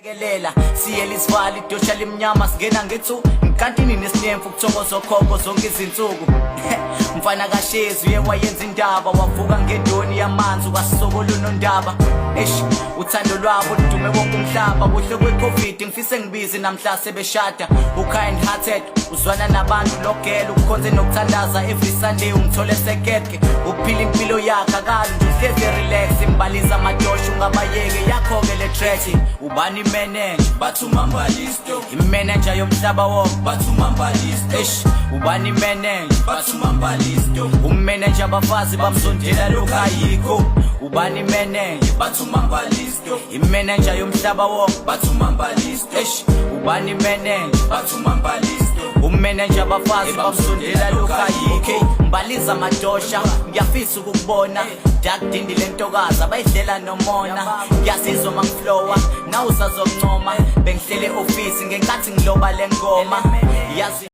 Kelela siyela isivali idosha limnyama singena ngethu ngikantini nesinemfu kuthokoza okhokho zonke izinsuku. Mfana kaShezi uye wayenza indaba, wavuka ngedoni yamanzi kwasokolo nondaba. Eish, uthando lwabo ludume wonke umhlaba, kuhle kwe-COVID ngifise ngibize namhla sebeshada. U-kind hearted, uzwana nabantu logela, ukukhonze nokuthandaza every Sunday, umthole sekerke, ukuphila impilo yakhe akali nje, uhlezi relax, imbaliza amadosha ungabayeke yakho-ke le track. Ubani manager? Bathi umambalisto. Imanager yomhlaba wonke. Bathi umambalisto. Eish, ubani manager? Bathi umambalisto. Umanager abafazi bamzondela lokhu ayikho. Ubani manager? Bathi umambalisto. Imanager yomhlaba wonke. Bathi umambalisto. Eish, ubani manager? Bathi umambalisto. Umanager abafazi bamzondela lokhu ayikho. Mbaliza amadosha, ngiyafisa ukukubona dark dindi lentokazi abayidlela nomona. Ngiyazizwa mangiflowa nawe usazokuncoma, bengihlele office ngenkathi ngiloba le ngoma yazi.